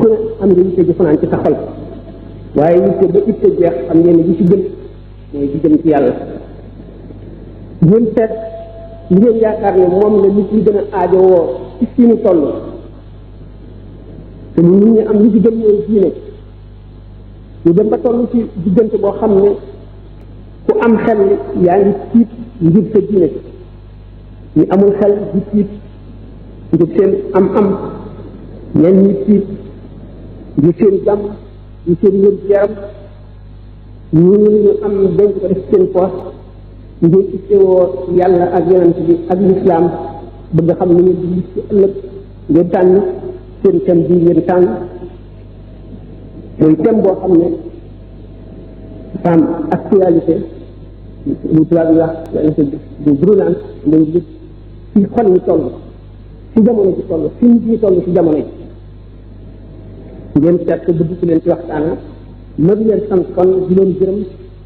ku ne am nga yitte ji fanaan ci sa xol waaye yitte ba yitte jeex xam ngeen ne bi ci gën mooy di jëm ci yàlla ngeen seet li ngeen yaakaar ne moom la nit ñi gën a aajowoo ci fi ñu toll te nit ñi am li ci gën mooy diine ñu dem ba toll ci diggante boo xam ne ku am xel yaa ngi tiit ngir sa diine ñu amul xel di tiit ngir seen am ñen ñi tiit ngir seen jàmm ngir seen wér-gu-yaram ñu am denc ko def seen poos ngir ittewoo yàlla ak yonent bi ak lislaam bëgg xam ni ngeen di gis ci ëllëg ngeen tànn seen thème bii ngeen tànn mooy thème boo xam ne dafa am actualité lu tubaab yi wax du brûlant mooy gis ci xol yi toll ci jamono ci toll fi nit ñi toll ci jamono yi ngeen seet ko bëgg ci leen ci waxtaan ma di leen sant kon di leen gërëm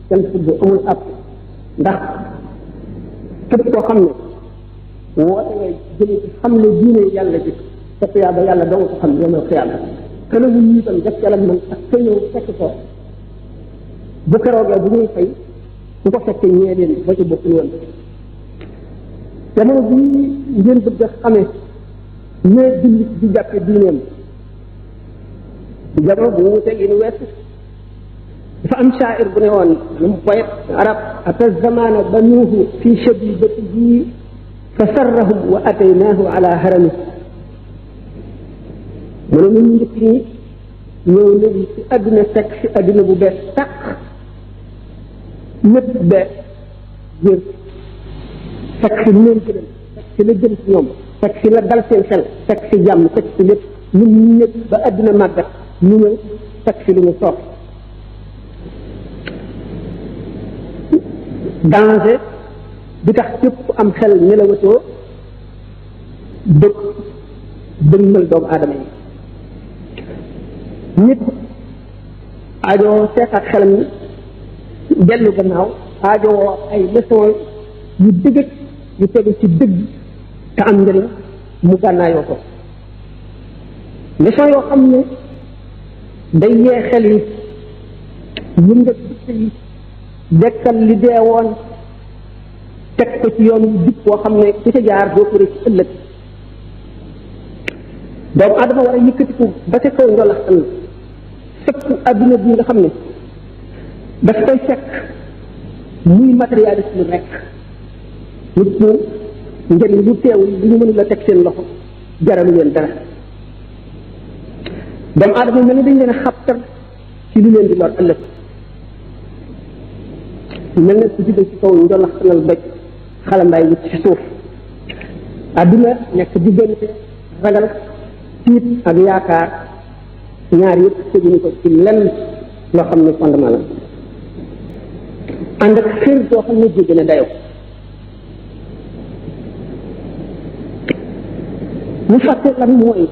sant bu amul ab ndax képp koo xam ne woote ngay jëlee ci xam ne diine yàlla ji fekk yàlla yàlla doo nga ko xam yomal xiyaama te la ñu itam def ca la man ak ka ñëw fekk ko bu keroogee bu ñuy fay ku ko fekkee ñee leen ba ci bokkul woon jamono bii ngeen bëgg a xamee ñee jullit di jàppe diineem jamono bu mu teg yi nu weesu dafa am shaa'ir bu ne woon lu mu poète arab ata zamana banuuhu fi shabibatihi fa sarrahum wa ataynaahu ala harami mu ne ñu njëkk ñi ñëw nañu ci àdduna fekk ci àdduna bu bees tàq lépp bees wér fekk ci lu leen gënal fekk ci la gën ci ñoom fekk ci la dal seen xel fekk ci jàmm fekk ci lépp ñun ñu ñëpp ba àdduna màggat ñu ñëw fekk ci lu ñu soof danger bi tax képp am xel nelawatoo dëgmal doomu aadama yi nit aajowoo seetaat xelam ni dellu gannaaw aajowoo ay leçon yu dëgg yu tegu ci dëgg te am njëriñ mu gànnaayoo ko leçon yoo xam ne day yee xel yi yëngat dëkk yi dekkal li dee woon teg ko ci yoon yu jub boo xam ne ku ca jaar doo ko ci ëllëg doomu adama war a yëkkatiku ba ca kaw njolaxtan fekk adduna bi nga xam ne daf koy fekk muy matérialisme rek nit ñi njëriñ lu teewul li ñu mënula teg seen loxo jaralu leen dara doomu adama mel ni dañ leen a xabtar ci li leen di lor ëllëg mel na ku jóge ci kaw njolaxtanal doj xalambaay wut ci suuf adduna nekk diggante ragal tiit ak yaakaar ñaar yëpp teguñu ko ci lenn loo xam ne fondement la ànd ak xër boo xam ne jéggi na dayoo ñu fàtte lan mooy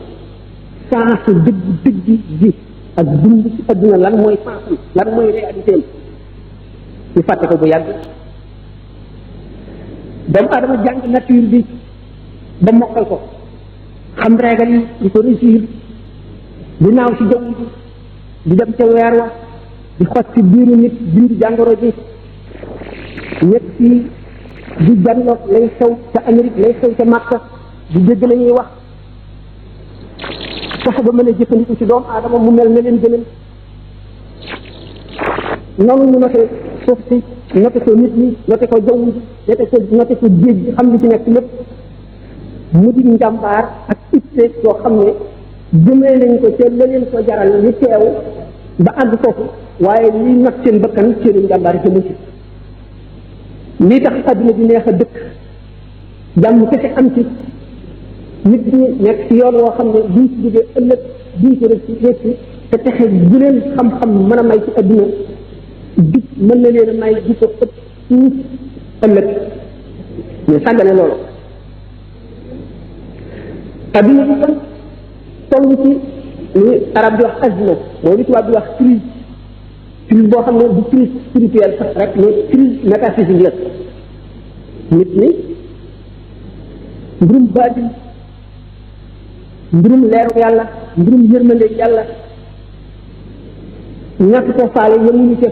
sens dëgg ji ak dund ci adduna lan mooy sens lan mooy réalité ñu fàtte ko bu yàgg doomu adama jàng nature bi ba mokkal ko xam régal yi di ko réussir di naaw ci jaww ji di dem ca weer wa di xot ci biiru nit biiru jàngoro ji ñett fii di janloog lay xew ca Amérique lay xew ca Makka di dégg la ñuy wax fexe ba mën a jëfandiku ci doomu aadama mu mel ne leen gënal noonu mu noté suuf si noté ko nit ñi noté ko jaww ji noté ko géej gi xam li ci nekk lépp mu di njàmbaar ak itte yoo xam ne jëmee nañ ko ca la leen ko jaral li teew ba àgg foofu waaye liy nag seen bakkan seenu njàmbaar ci mucc lii tax adduna bi neex a dëkk jàmm kese am ci nit ñi nekk ci yoon woo xam ne duñ ci jógee ëllëg duñ ci rëcc te texe bu leen xam-xam mën a may ci adduna jub mën na leen a may di ko ëpp suuf ëllëg ñu sàggane loolu adduna bi kon toll ci li arab di wax azma mooy li tubaab di wax crise boo xam ne du crise spirituelle sax rek mais crise métaphysique la nit ñi mbirum baatin mbirum leeru yàlla mbirum yërmande yàlla ñàkk ko faale yemuñu ca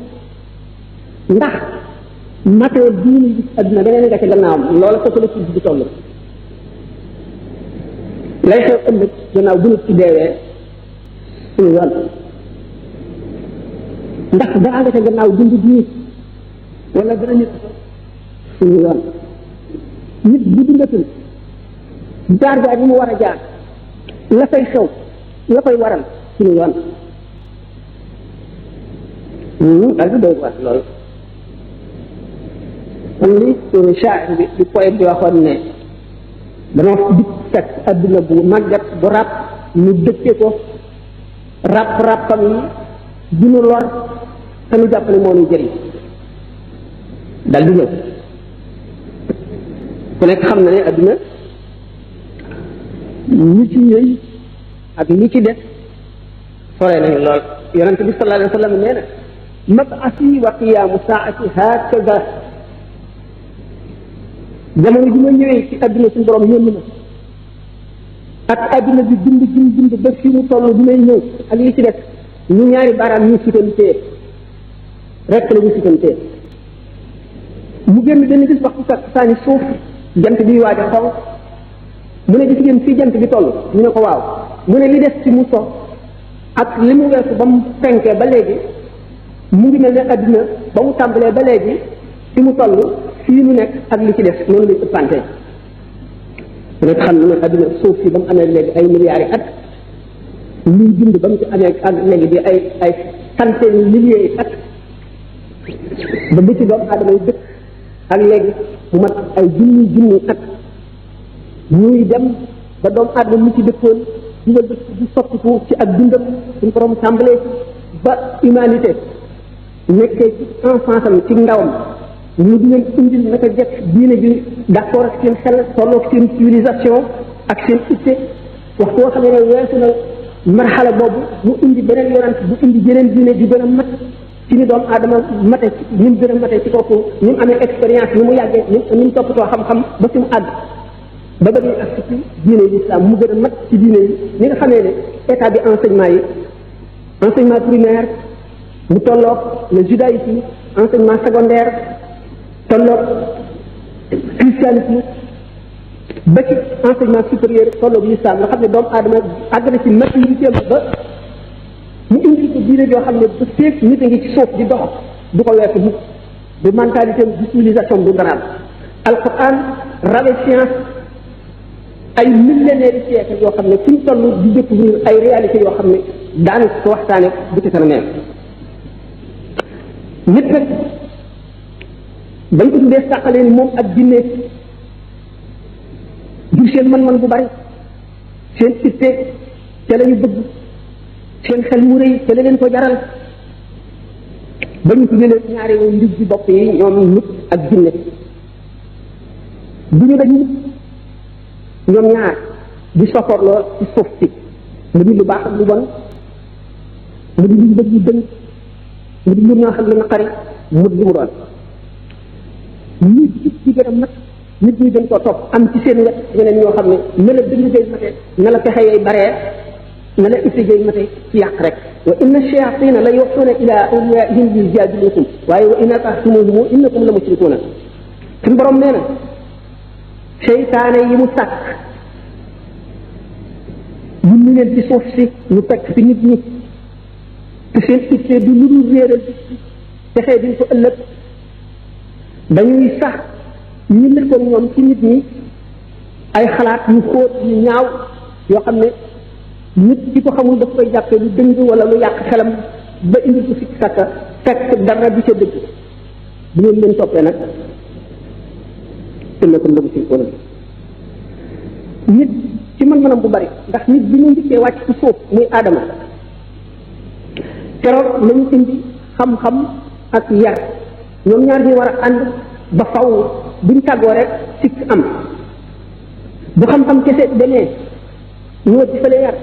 ndax matee diine gis adduna beneen nga ca gannaawam loola ko la ci di toll lay xew ëllëg gannaaw bu nit ci deewee suñu yoon ndax dara nga ca gannaaw dund bii wala dara nit suñu yoon nit bu dundatul jaar jaar yi mu war a jaar la fay xew la koy waral suñu yoon daal di doy waar lool kon li shaa'ir bi di poète bi waxoon ne danoo dikk fekk adduna bu màggat bu ràpp ñu dëkke ko ràppam yi du ñu lor te ñu jàpp ne moo ñu jëriñ dal di ñëw ku nekk xam na ne adduna li ci yëy ak li ci def sore nañu lool yonent bi sallallahu alayhi wa sallam nee na mab'asi wa qiyaamu saa'ati hakaza jamono ji ma ñëwee ci adduna suñu borom yónni ma ak adduna bi dund ba fi mu toll bi may ñëw ak li ci def ñu ñaari baaraam ñu sutantee rek la ñu sutantee mu génn benn gis waxtu fekk saani suuf jant bi waaj a xonq mu ne gis ngeen fii jant bi toll ñu ne ko waaw mu ne li des ci mu so ak li mu weesu ba mu fenkee ba léegi mu ngi mel ne adduna ba mu tàmbalee ba léegi fi mu toll fii mu nekk ak li ci def noonu lañ ëppante mu nekk xam ne adduna suuf si ba mu amee léegi ay milliards yi at luy dund ba mu ci amee ak léegi bi ay centaine milliers yi at ba bi ci doomu aadama yi dëkk ak léegi mu mat ay junni at ñuy dem ba doomu aadama mu ci dëkkoon dugal dëkk di soppiku ci ak dundam suñu borom tàmbalee ba humanité nekkee ci enfance am ci ndawam ñu di leen indil naka jekk diine bi d'accord ak seen xel tolloo ak seen civilisation ak seen itte waxtu woo xam ne weesu na marxala boobu mu indi beneen yonent bu indi jeneen diine di gën a mat ci ni doomu aadama mate ni mu gën a mate ci kooku ni mu amee expérience ni mu yàggee ni mu toppatoo xam-xam ba fi mu àgg ba ba ñuy ak ci diine yi l'islam mu gën a mat ci diine yi ni nga xamee ne état bi enseignement primaire mu tolloog le judaïsme enseignement secondaire tolloog christianisme ba ci enseignement supérieur tolloog l'islam nga xam ne doomu aadama àgg na ci maturité ba mu indil ko diine yoo xam ne ba féeg nit a ngi ci suuf di dox du ko weesu mukk de mentalité de civilisation du garaam alquran rawe science ay millénaires yi siècle yoo xam ne fu ñu toll di découvrir ay réalités yoo xam ne daanu ko waxtaane bu ci kanamee nit nag bañ ko tuddee sàqalee ni moom ak jinne jur seen man-man bu bari seen itte ca la ñu bëgg seen xel mu rëy ca la leen ko jaral ba ñu tuddee leen ñaari ndig ci bopp yi ñoom nit ak jinne du ñu dañu ñoom ñaar di soforloo ci suuf si mu di lu baax ak lu bon mu di lu bëgg lu dëng mu di lu ñoo xam lu naqari mu di lu mu doon nit ci gën a mat nit ñi dañ ko topp am ci seen wet ñeneen ñoo xam ne na la dëgg gay mate na la pexe yay baree na la itti gay mate ci yàq rek wa inna shayatina la yuxuuna ila awliyaihim yujadilukum waaye wa in ata'tumuhum innakum la mushrikuuna suñu borom nee na seytaane yi mu sàkk ñu leen ci suuf si ñu fekk fi nit ñi te seen itte du lu dul réeral texee diñ ko ëllëg dañuy sax ñu nekkoon ñoom ci nit ñi ay xalaat yu xóot yu ñaaw yoo xam ne nit ki ko xamul daf koy jàppee lu dëng wala lu yàq xelam ba indi ko fi sàkka fekk dara du ca dëgg bu ngeen leen toppee nag ëllëg la mu si wala nit ci mën-mënam bu bari ndax nit bi mu njëkkee wàcc ci suuf muy aadama keroog lañu indi xam-xam ak yar ñoom ñaar ñu war a ànd ba faw buñ tàggoo rek sikk am bu xam-xam kese demee ñu wër ci fële yar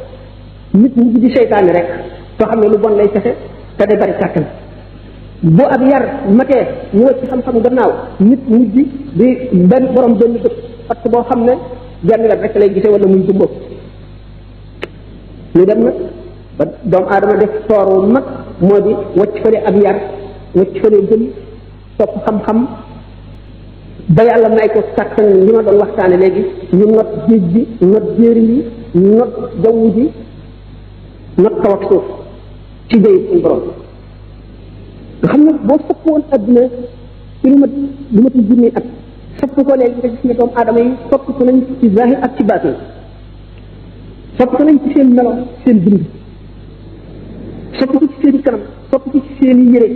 nit mu di seytaane rek soo xam ne lu bon lay fexe te day bari kàttan bu ab yar matee ñu wër ci xam-xam gannaaw nit mujj di benn borom benn dëkk parce que boo xam ne genn wet rek lay gisee wala muy gumbo ñu dem nag ba doomu aadama def sooru mag moo di wacc fële ab yar wacc fële gën topp xam-xam ba yàlla may ko kàttan li ma doon waxtaane léegi ñu not géej gi not jéeri yi not jaww ji not kaw ak suuf ci jëy suñu borom nga xam ne boo sopp woon adduna ci lu mat junni at sopp ko léegi nga gis ne doomu aadama yi sopp ko nañ ci zahir ak ci baatin sopp ko nañ ci seen melo seen bind sopp ko ci seen i kanam sopp ko ci seen i yére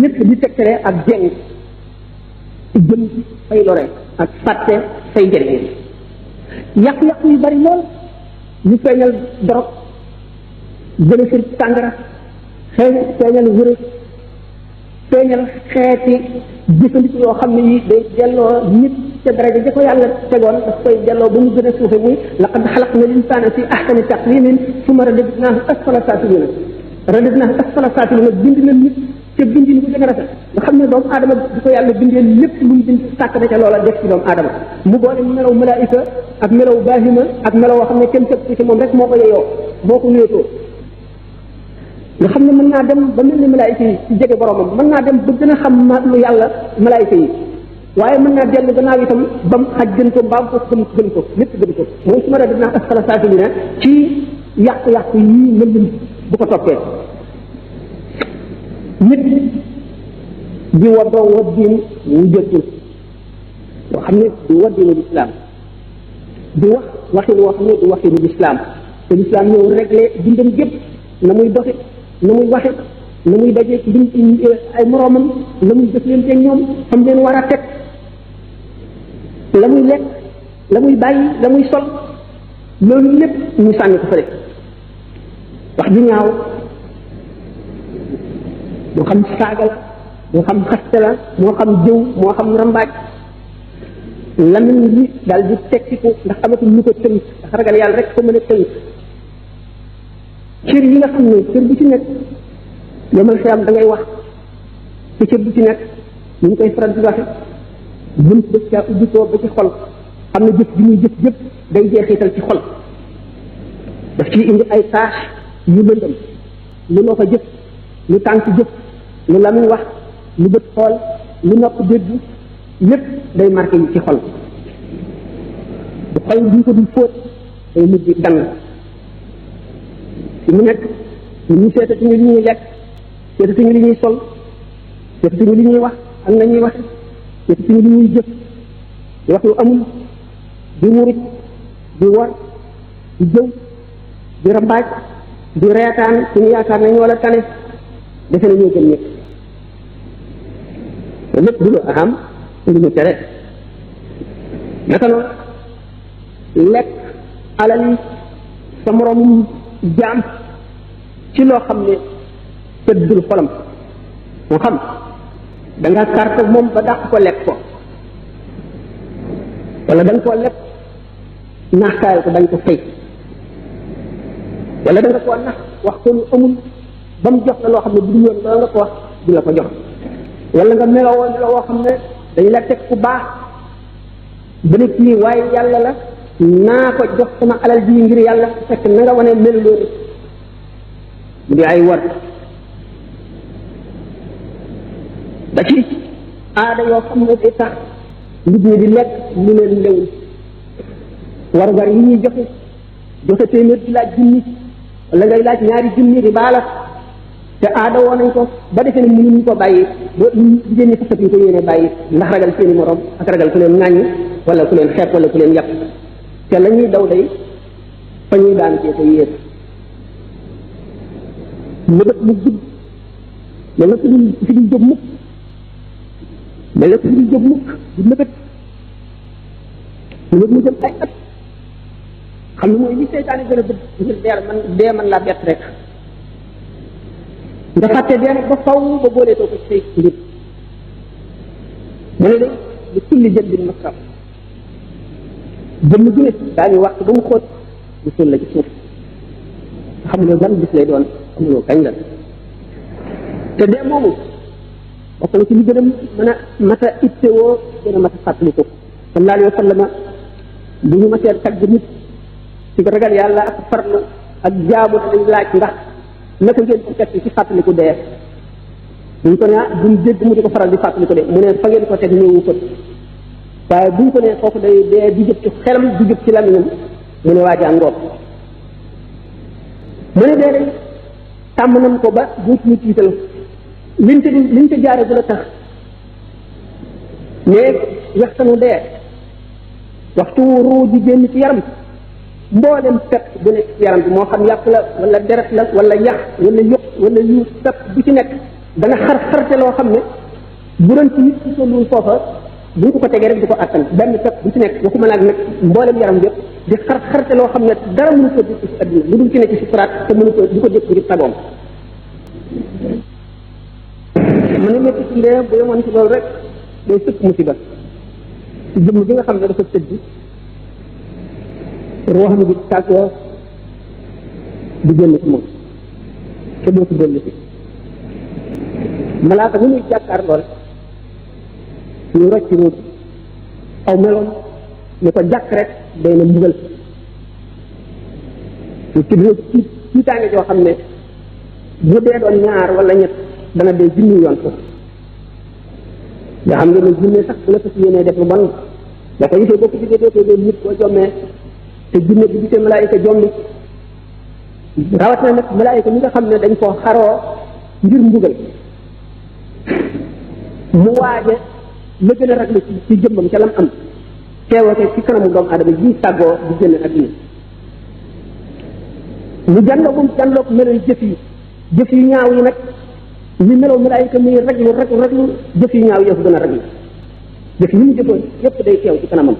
ñëpp di tegtale ak jeng ci jëm fay lore ak fàtte fay jëriñ yàqu-yàqu yu bari lool ñu feeñal dorog jële seen tàngara feeñal wërë feeñal xeeti jëfandiku yoo xam ne yi day delloo nit ca daraja ja ko yàlla tegoon daf koy delloo ba mu gën a suufe muy laqad xalaqna l-insaana fi ahsani taqwiimin summa radadnaahu asfala saafiliina radadnaahu asfala saafiliina bind na nit ca bindin bu gën a rafet nga xam ne doomu aadama di ko yàlla bindee lépp lu mu bind sàkk na ca loola def ci doomu aadama mu boole melaw malaayika ak melaw baahima ak melaw woo xam ne kenn tëb ci moom rek moo ko yeyoo moo ko wéetoo nga xam ne mën naa dem ba mel ni malaayika yi ci jege boromam mën naa dem ba gën a xam lu yàlla malaayika yi waaye mën naa dellu gannaaw itam ba mu xaj gën ko mbaam ko gën ko lépp gën ko mooy su ma rek dinaa asfala saafiliina ci yàqu-yàqu yii mën lim bu ko toppee nit di waddoo waddiin wu jëttul yoo xam ne di waddiinu lislaam di wax waxin woo xam ne di waxinu lislaam te lislaam ñëw réglé dundam gépp na muy doxe na muy waxe na muy daje ay moroomam la muy def leen teeg ñoom xam leen war a teg la muy lekk la muy bàyyi la muy sol loolu lépp ñu sànni ko fa rek wax ju ñaaw moo xam saaga la moo xam xaste la moo xam jëw moo xam rambaaj lamin bi daal di tekkiku ndax amatul lu ko tënk ndax ragal yàlla rek ko mën a tënk cër yi nga xam ne cër bu ci nekk yomal xiyam da ngay wax te cër bu ci nekk ñu ngi koy faral di waxe bunt def caa ubbitoo ba ci xol am na jëf bi muy jëf jëpp day jeexital ci xol daf ciy indi ay tâche yu lëndëm lu noo ko jëf lu tànk jëf lu lamiñ wax lu bët xool lu nopp dégg lépp day marqué yi ci xol bu xol duñ ko dul fóot day mujj dang fi mu nekk ñu seetatuñu li ñuy lekk seetatuñu li ñuy sol seetatuñu li ñuy wax ak na ñuy waxe seetatuñu li ñuy jëf di wax lu amul di wurit di wor di jëw di rambaaj di reetaan suñu yaakaar ne ñoo la tane defe na ñoo gën ñëpp lépp du lu am lu ñu tere naka noonu lekk alal yi sa moroomum jaam ci loo xam ne tëddul xolam moo xam da nga carte moom ba dàq ko lekk ko wala da nga koo lekk naxtaayal ko dañ ko fay wala da nga koo nax wax ko lu amul ba mu jox la loo xam ne bu du yoon loolu nga ko wax du la ko jox wala nga meloo meloo xam ne dañu la teg ku baax ba ne kii waaye yàlla la naa ko jox sama alal ji ngir yàlla fekk na nga wane mel loolu mu di ay war ba ci aada yoo xam ne day tax nit ñi di lekk lu leen lewul war yi ñuy joxe téeméer di laaj junni wala ngay laaj ñaari junni di baala te aada woo nañ ko ba defee ne mënuñu ko bàyyi ba jigéen ñi fasatuñ ko yéene bàyyi ndax ragal seeni morom ak ragal ku leen ŋàññ wala ku leen xeeb wala ku leen yàpp te la ñuy daw day fa ñuy daan cee ko yéer mëbët mu gudd mais nga fi di jóg mukk mais nga fi di jóg mukk di mëbët mu jëm ay at xam ne mooy li seytaane gën a bëgg ngir dee man laa bett rek nga fàtte dee nag ba faw ba booleetoo ko ci say mbir mu ne de di kulli jën bi masraf jëmm ju ne daañu wax ba mu xóot ñu suul la ci suuf xamuloo ban bis lay doon xamuloo kañ la te dee moomu bokk na ci li gën a mën a mat a ittewoo gën a mat a fàttaliku sallallahu alayhi wa sallam bu ñu matee tagg nit ci ragal yàlla ak farlu ak jaamu dañ laaj ndax naka ngeen ko teg ci fàttaliku dee buñ ko ne duñ dégg mu di ko faral di fàttaliku de mu ne fa ngeen ko teg ñëwu ko waaye buñ ko ne foofu day dee di jëp ci xelam di jëp ci lamiñam mu ne waajaa ngoog mu ne dee day tàmm nañ ko ba duutuñu tiital liñ ca jaare gën a tax mais waxtanu dee waxtu ruu di génn ci yaram mboolem pepp bu nekk ci yaram bi moo xam yàpp la wala deret la wala yax wala yëpp wala yu pepp bu ci nekk dana xarte loo xam ne bu doon ci nit ci tolluwul foofa buñ ko tegee rek du ko attan benn pepp bu ci nekk waxuma nag nag mboolem yaram yëpp di xarte loo xam ne dara mënu ko dégg ci adduna lu dul ci nekk ci sukuraat te mënu ko du ko dégg ngir tagoom mu ne métti ci ndee bu yemoon ci loolu rek day sëkk musiba ci jëmm bi nga xam ne dafa tëdd ruuxam bi tàggoo di génn ci moom te dootu dellu si malaaka ni muy jàkkaar lool ñu rocc ci ruut aw meloon ni ko jàkk rek day na mbugal ñu ci dina ci tànge joo xam ne bu dee doon ñaar wala ñett dana dee junni yoon ko nga xam ne jinne sax bu la fas yéenee def lu bon da ko gisee boo ko gisee dootoo doon nit boo jommee te jinne bi gisee malaayika jommi rawat na nag malaayika mi nga xam ne dañ koo xaroo ngir mbugal mu waaje la gën a raglu ci jëmmam ca lam am teewate ci kanamu doomu adama ji tàggoo di génn adduna mu jànloog meloy jëf yu ñaaw yi nag ñu meloo malaayika muy raglu jëf yu ñaaw yëfu gën a raglu jëf yi ñu jëfoon yépp day teew ci kanamam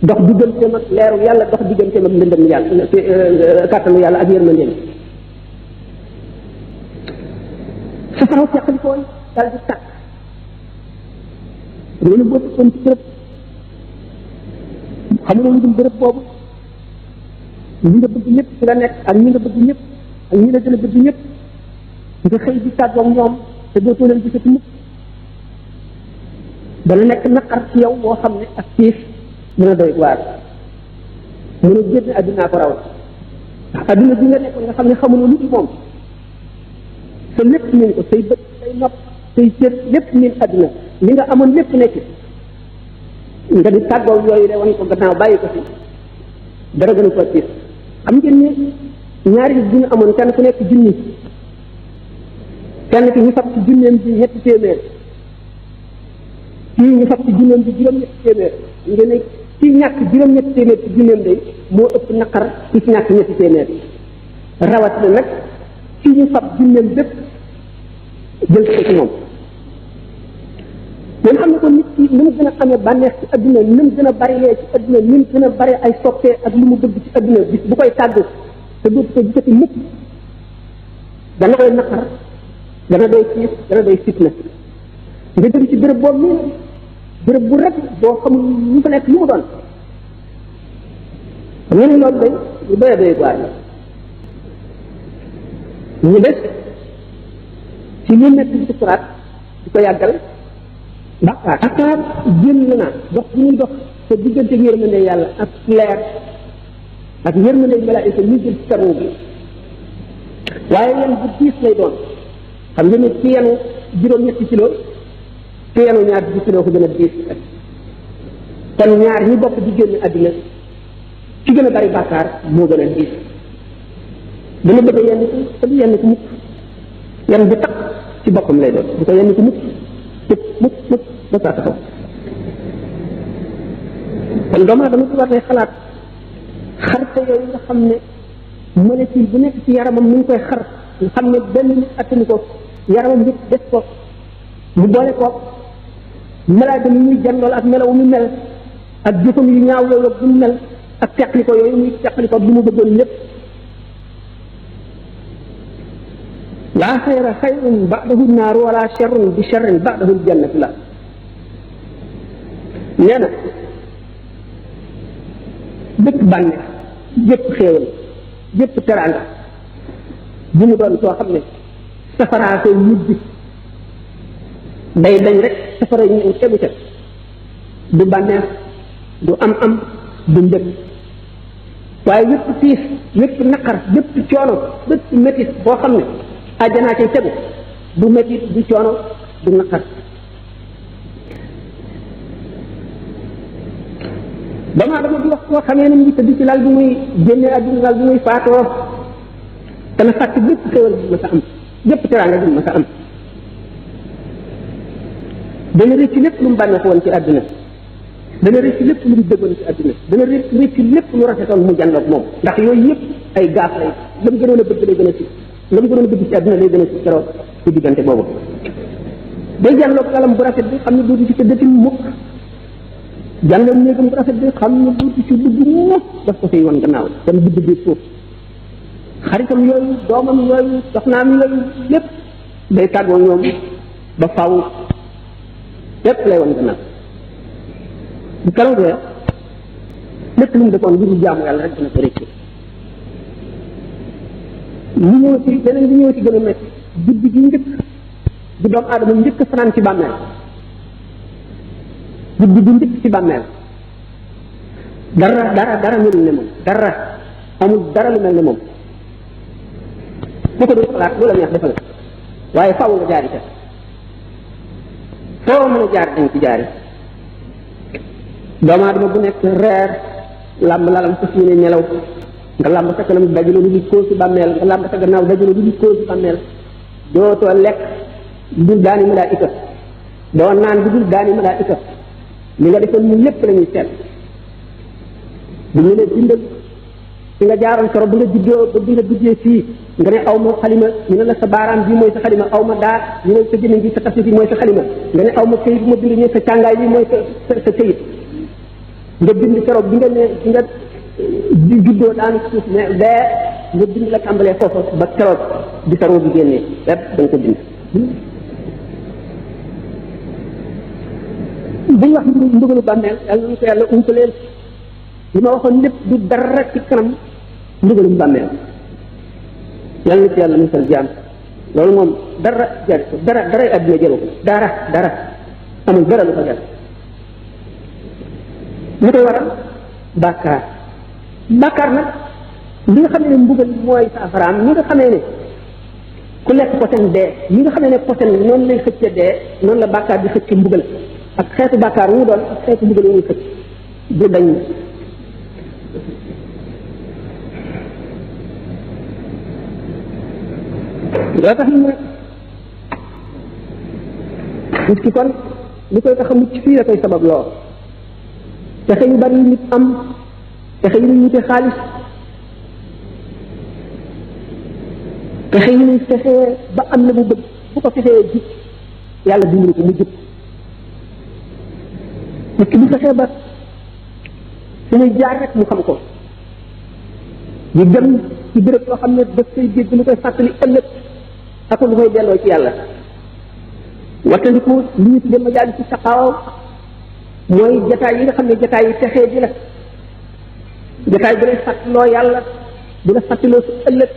dox digganteem ak leeru yàlla dox digganteem ak ndëndëm yàlla kàttanu yàlla ak yërmandeem safaraw teqalikoon dal di tàkk loolu boo tëkkoon ci bërëb xamuloo lu dul bërëb boobu ñi nga bëgg ñëpp ci la nekk ak ñi nga bëgg ñëpp ak ñi la gën a bëgg ñëpp nga xëy di tàggoog ñoom te dootoo leen gisati mukk dana nekk naqar ci yow boo xam ne ak tiis mën a doy waar mën a génn addunaa ko raw ndax adduna bi nga nekkoon nga xam ne xamuloo lu ci moom sa lépp miin ko say bët say nopp say cër lépp miin adduna li nga amoon lépp nekk nga di tàggoog yooyu de wan ko gannaaw bàyyi ko fi dara gën a ko tiis xam ngeen ni ñaari nit bu ñu amoon kenn ku nekk junni kenn ki ñu fab ci junneem bi ñetti téeméer kii ñu fab ci junneem bi juróom-ñetti téeméer ngeen ne ci ñàkk juróom-ñetti téeméer ci junneem day moo ëpp naqar ci ñàkk ñetti téeméer rawatina nag ci ñu fab junneem bépp jël ko ci moom ngeen xam ne ko nit ki ni mu gën a amee bànneex ci adduna ni mu gën a bari lee ci adduna ni mu gën a bari ay soppee ak lu mu bëgg ci adduna bis bu koy tàggu te dootu ko gisati mukk dana koy naqar dana doy tiis dana doy fitna nga dem ci béréb boobu nii béréb bu rek boo xamul ñu fa nekk lu mu doon xam nga ne loolu day lu doy doy waar ñu des ci ñu nekk ci sukuraat di ko yàggal bàkkaar bàkkaar génn na dox bi ñuy dox te diggante yërmande yàlla ak leer ak yërmande malaayika ñu jël ci karo bi waaye yan bu diis lay doon xam nga ni ci yenu juróom-ñetti kilo ci yenu ñaar bi kilo ko gën a diis kon ñaar ñi bokk di génn àddina ci gën a bari bàkkaar moo gën a diis dana bëgg a yenn ko te du yenn ko mukk yan bu takk ci boppam lay doon du ko yenn ko mukk mukk ba saa taxaw kon doomu aadama ci war lay xalaat xarte yooyu nga xam ne molécule bu nekk ci yaramam mu ngi koy xar nga xam ne benn nit attanu ko yaramam nit def ko mu boole ko malaaka mi muy jandool ak melaw mu mel ak jëfam yu ñaaw yooyu ak bu mu mel ak teqli ko yooyu muy teqli ko bi mu bëggoon lépp laa xayra xayrun ba'dahu naaru wala sharrun bi sharrin ba'dahu jannatu la nee na bépp bànneex bépp xéewal bépp teraanga bu mu doon soo xam ne safaraa koy mujj day dañ rek safara yi ñu tegu ca du bànneex du am du njëg waaye wépp tiis wépp naqar bépp coono bépp métit boo xam ne àjjanaa cay tegu du métit du coono du naqar damaa dama di wax koo xamee ne mu ngi tëdd ci lal bi muy génne àdduna lal bi muy faatoo dana fàtte bépp xéwal bi ma sa am bépp teraanga bi ma sa am dana rëcc lépp lu mu bànneex woon ci àdduna dana rëcc lépp lu mu dëggoon ci àdduna dana rëcc lépp lu rafetoon mu jànloog moom ndax yooyu yëpp ay gaaf lay la mu gënoon a bëgg lay gën a si la mu gënoon a bëgg ci àdduna lay gën a si keroog ci diggante boobu day jànloog lalam bu rafet bi xam ne dootu ci tëddati mukk jànloog néegam bu rafet bi xam ne dootu ci dugg mukk daf ko fiy woon gannaaw dem dugg biir suuf xaritam yooyu doomam yooyu soxnaam yooyu lépp day tàggoo ñoom ba faaw lépp lay woon gannaaw bu keroogee lépp lu mu defoon ngir jaamu yàlla rek dina ko rëcc ñu ñëw ci leneen li ñëw ci gën a métti guddi gi njëkk di doomu aadama njëkk fanaan ci bàmmeel guddi gi njëkk ci bàmmeel dara melul ne moom dara amul dara lu mel ne moom foo ko doon xalaat lu la neex defal waaye faaw nga jaari ca foo mën a jaar dañ ci jaari doomu aadama bu nekk reer làmb lalam fas yéene nelaw nga làmb sa kanam dajalo lu di koo si bàmmeel nga làmb sa gannaaw dajalo lu di koo si bàmmeel dootoo lekk dul daani malaayika doo naan bu dul daani malaayika li nga defoon mu lépp la ñuy seet bu ñu ne bindal fi nga jaaroon soro bu nga juddoo ba bi nga duggee fii nga ne aw ma xalima ñu ne la sa baaraam bii mooy sa xalima aw ma daa ñu ne sa gémmiñ bi sa tafsir bi mooy sa xalima nga ne aw ma këyit bu ma bind ñu sa càngaay bi mooy sa këyit nga bind keroog bi nga ne bi nga juddoo daanu suuf ne bee nga bind la tàmbalee foofu ba keroog di sa roo bi génnee lépp da nga ko bind bu ñu wax mbugalu bàmmeel yàlla nañu ko yàlla umpaleel li ma waxoon lépp du dara ci kanam mbugalu bàmmeel yàlla na ci yàlla musal jaam loolu moom dara jar ko daray àdduna jëru ko dara amul dara lu ko jar lu koy waral bàkkaar nag li nga xam ne mbugal mooy saafaraam ñi nga xamee ne ku lekk posen dee ñi nga xamee ne posen noonu lay xëcce dee noonu la bàkkaar di xëcce mbugal ak xeetu bàkkaar wu mu doon ak xeetu mbugal wu muy xëcc du dañ loo tax ñu nit ki kon li koy tax a mucc fii la koy sabab loo pexe yu bari nit am pexe yu ñuy wute xaalis pexe yu ñuy fexee ba am la mu bëgg bu ko fexee jub yàlla dimbali ko mu jub nit ki bu fexee ba fi muy jaar rek mu xam ko ñu dem ci béréb yoo xam ne daf koy dégg lu koy fàttali ëllëg ak lu koy delloo ci yàlla wattandiku li ñu tuddee majaali ci saqaaw mooy jataay yi nga xam ne jataay yi texee ji la jataay bi lay fàttaloo yàlla di la fàttaloo su ëllëg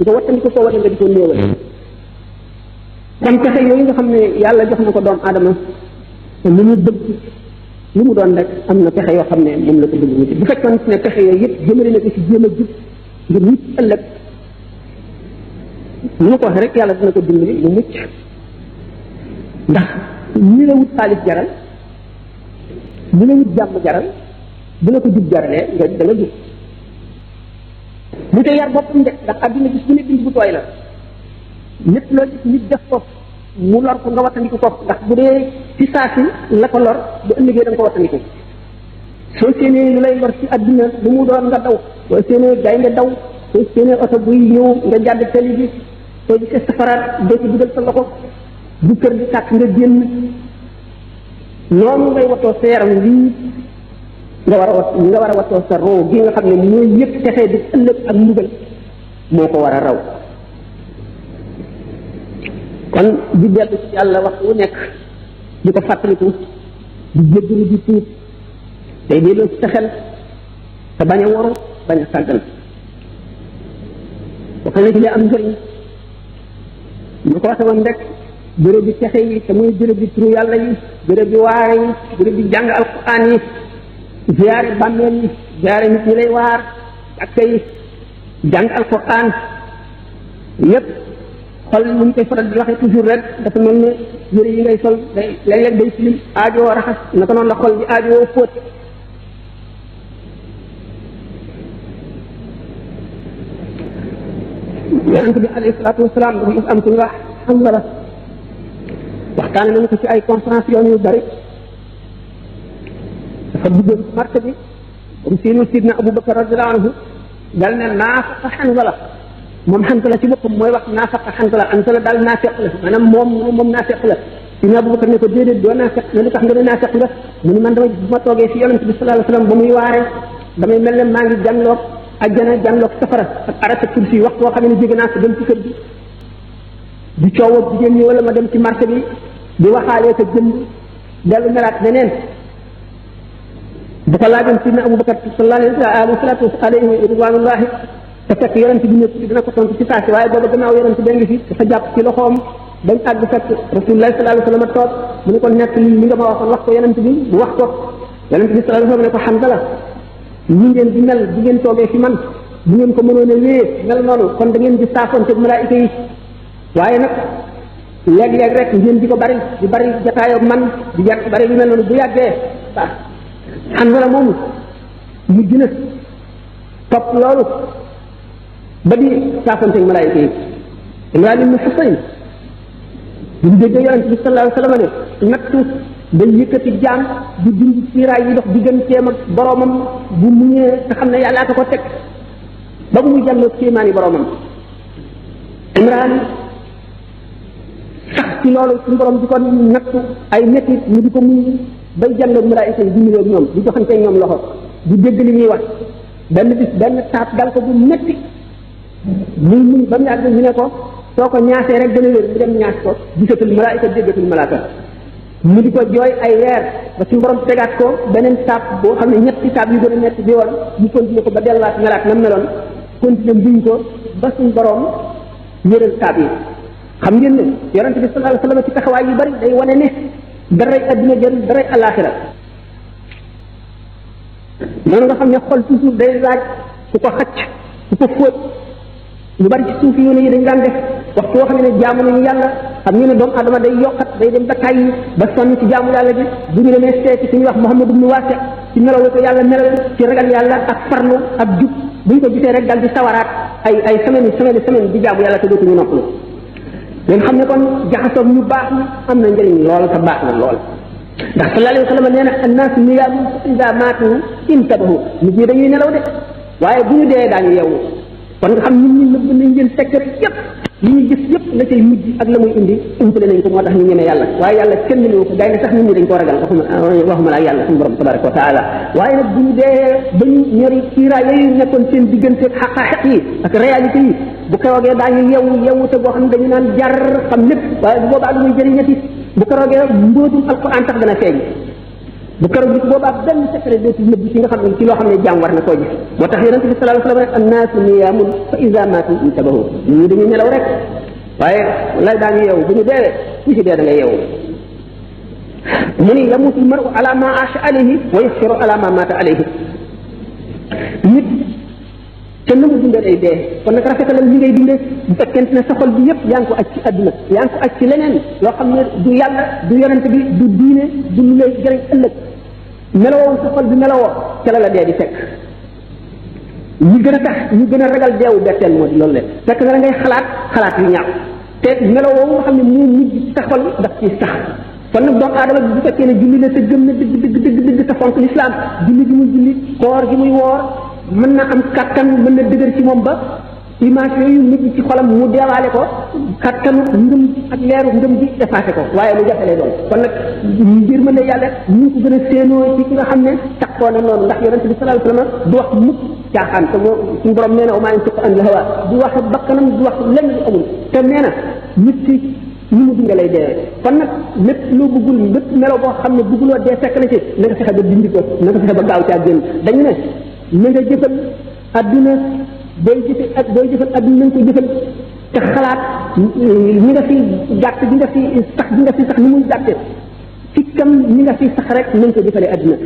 nga wattandiku ko wala nga di ko néewal kon pexe yooyu nga xam ne yàlla jox na ko doomu aadama te lu mu bëgg lu mu doon rek am na pexe yoo xam ne moom la ko bëgg wuti bu fekkoon ne pexe yooyu yëpp jëmale na ko ci jéem a jub ngir mucc ëllëg lu ma ko waxee rek yàlla dina ko dimbali mu mucc ndax ñi la wut xaalis jaral ñi la wut jàmm jaral bu la ko jub jaralee nga da nga jub mu te yar boppam de ndax àdduna gis bu ne bind bu tooy la lépp loo gis nit def ko mu lor ko nga wattandiku ko ndax bu dee ci saa si la ko lor bu ëllëgee da nga ko wattandiku soo séenee lu lay lor ci àdduna lu mu doon nga daw soo séenee gaynde daw soo séenee oto buy ñëw nga jàdd tali bi soo gisee safaraat doo ci dugal sa loxo bu kër di tàkk nga génn noonu ngay watoo sa yaram lii nga war a watoo sa roo gi nga xam ne mooy yëpp texee di ëllëg ak mbugal moo ko war a raw kon di dellu ci yàlla waxtu wu nekk di ko fàttaliku di jéggalu di tuub tey delloo ci sa xel te bañ a waru bañ a sàggan bokk na ci li am njëriñ ñu ko waxe woon rek béréb bi texe yi te muy béréb bi turu yàlla yi béréb bi waare yi béréb bi jàng alquran yi ziyaare bàmmeel yi ziyaare nit ñi lay waar jàkka yi jàng alquran yépp xol ni ñu koy faral di waxee toujours rek dafa mel ne yëre yi ngay sol day léeg-léeg day tilim aajoo raxas naka noonu la xol di aajoo fóot yonent bi alayhi salaatu wasalaam dafa mos am ku ñu wax Hanzala waxtaane nañu ko ci ay conférence yoon yu bari dafa duggoon ci marché bi comme siinul sidna Abubakar radiyallahu anhu dal ne naafaqa Hanzala moom Hanzala ci boppam mooy wax naafaqa Hanzala Hanzala daal naafeq la maanaam moom naafeq la sidna Abubakar ne ko déedéet doo naafeq ne lu tax nga ne naafeq la mu ni man dama bu ma toogee fi yonent bi sallallahu alayhi wasallam ba muy waaree damay mel ne maa ngi jànloog ajjana jànloog safara ak arata kursi wax boo xam ne jóge naa ko dem ci kër gi di coowoo jigéen ñi wala ma dem ci marché bi di waxaalee ko jënd dellu melaat neneen bu ko laajoon sidna Abubakar sallallahu alayhi ridwanullahi te fekk yonent bi nekk dina ko tontu ci saasi waaye booba gannaaw yonent bi ngi fi dafa jàpp ci loxoom bañ àgg fekk rasulullah sallallahu alayhi wasallam toog mu ne ko nekk li nga ma waxoon wax ko yonent bi mu wax ko yonent bi sallallahu alayhi wasallam ne ko Hanzala ñi ngeen di mel di ngeen toogee fi man bu ngeen ko mënoon a wéyee mel noonu kon da ngeen di saafoonte malaayika yi waaye nag léeg-léeg rek ngeen di ko bari di bari jataayoo man di yàgg bari lu mel noonu bu yàggee ah Hanzala moomu mu gën a topp loolu ba di saafoonte malaayika yi Imraan ibn Husayn bu ñu déggee yonent bi sallallahu alayhi wasallam ne nattu day yëkkati jaam di dindi siiraay yi dox digganteem ak boromam bu muñee te xam ne yàllaa ko teg ba bu muy jàlloo kéemaani boromam Imraan sax ci loolu suñu borom di ko nattu ay métti ñu di ko muñ bay jàlloog malaayika yi di ñëw ñoom di joxante ñoom loxo di dégg li ñuy wax benn bis benn taat dal ko bu métti muy muñ ba mu yàgg ñu ne ko soo ko ñaasee rek dana wér mu dem ñaas ko gisatul malaayika déggatul malaaka mu di ko jooy ay weer ba suñu borom tegaat ko beneen taab boo xam ne ñetti taab yu gën a metti bi woon mu continué ko ba delluwaat melaat na meloon continué mbiñ ko ba suñu borom wéral taab yi xam ngeen ne yonente bi sallallahu alayhi wasallam ci taxawaay yu bari day wane ne daray adduna jëriñ daray alaxira noonu nga xam ne xol toujours day laaj ku ko xacc ku ko fóot lu bari ci suufi yoon yi dañ daan def waxtu woo xam ne jaamu nañu yàlla xam ngeen ne doomu adama day yokkat day dem ba tàyyi ba sonn ci jaamu yàlla bi bu ñu demee seeti suñuy wax Muhammad ibn Wasi ci melaw ko yàlla melal ci ragal yàlla ak farlu ak jub bu ñu ko gisee rek dal di sawaraat ay semaine di jaamu yàlla te dootuñu noppalu ngeen xam ne kon jaxasoog ñu baax ni am na njëriñ lool te baax na lool ndax sallallahu alayhi wa sallam nee na annaas niyaamun fa iza maatu intabahu nit ñi dañuy nelaw de waaye bu ñu dee daañu yeewu kon nga xam nit ñi nëbb nañ leen secret yépp li ñuy gis yépp la cay mujj ak la muy indi umpale nañ ko moo tax ñu ñeme yàlla waaye yàlla kenn ñëw ko gaynde sax nit ñi dañ koo ragal waxuma la ak yàlla suñu borom tabaraka wa taala waaye nag bu ñu dee ba ñu ñori kiiraay yooyu nekkoon seen diggante xaqaaxiq yi ak réalité yi bu keroogee daañu yeewu te boo xam ne dañu naan jar xam lépp waaye bu boobaa lu muy jëriñati bu keroogee mbóotum alquran tax dana feeñ bu keroog bis boobaa benn secret dootul nëbb ci nga xam ne ci loo xam ne jaam war na koo gis moo tax yonente bi sallallahu alayhi wasallam annaasu niyaamun fa iza maatu intabahu ñii dañuy nelaw rek waaye lay daañu yeewu bu ñu deewee ku ci dee da ngay yeewu mu ni yamutu l-mar'u ala ma aasha alayhi wa yasiru ala ma maata alayhi nit te na mu dundee day dee kon nag rafetalal li ngay dundee bu fekkente ne sa xol bi yëpp yaa ngi ko aj ci adduna yaa ngi ko aj ci leneen loo xam ne du yàlla du yonente bi du diine du lu lay jëriñ ëllëg melowoo sa xol bi melowoo ca la dee di fekk ñu gën a tax ñu gën a ragal deewu betteel moo di loolu le fekk na la ngay xalaat yu ñaaw te melowoo nga xam ne moo mujj ci sa xol daf ci sax kon nag doomu aadama bi bu fekkee ne julli la te gëm na dëgg te fonk l'islam julli gi muy julli koor gi muy woor mën na am kattan mën na dëgër ci moom ba image yooyu nit ci xolam mu deewaale ko kattanu ngëm ak leeru ngëm gi effacé ko waaye lu jafe lay doon kon nag ngir mën ne yàlla ñu ko gën a séenoo ci ki nga xam ne taxoo na noonu ndax yonente bi sallallahu alayhi wasallam du wax mukk caaxaan te suñu borom nee na wa maa yantiqu anil hawaa du wax bakkanam du wax lenn lu amul te nee na nit ci ñu mu dunga lay dee kon nag lépp loo bëggul lépp melo boo xam ne bëgguloo dee fekk na ci na nga fexe ba dindi ko na nga fexe ba gaaw caa génn dañu ne na nga jëfal adduna booy jëfal adduna na nga ko jëfal te xalaat ñi nga fi gàtt bi nga fi sax ni muy gàtte ci kam ñi nga fi sax rek na nga ko jëfale adduna